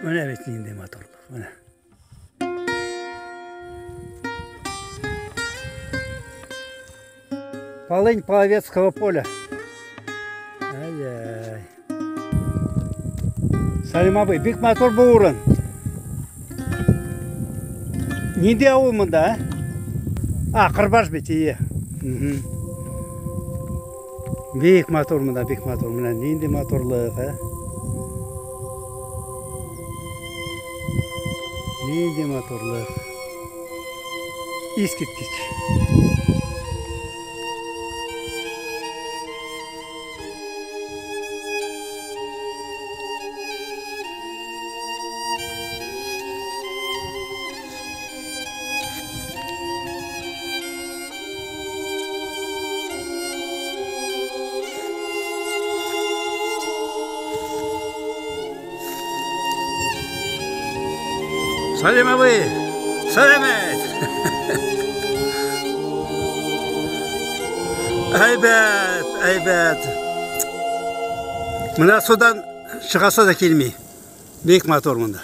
Менә бит нинди матурлык, менә. Полынь Половецкого поля. Ай-яй. Салим абый, бик матур бу урын. Нинди авыл монда, а? А, Кырбаш бит, ие. Бик матур монда, бик матур. Менә нинди матурлык, а? Нинди матурлык. Искиткеч. Салим абый, сәламәт! Әйбәт, әйбәт. Менә судан чыгасы да килми. Бик матур монда.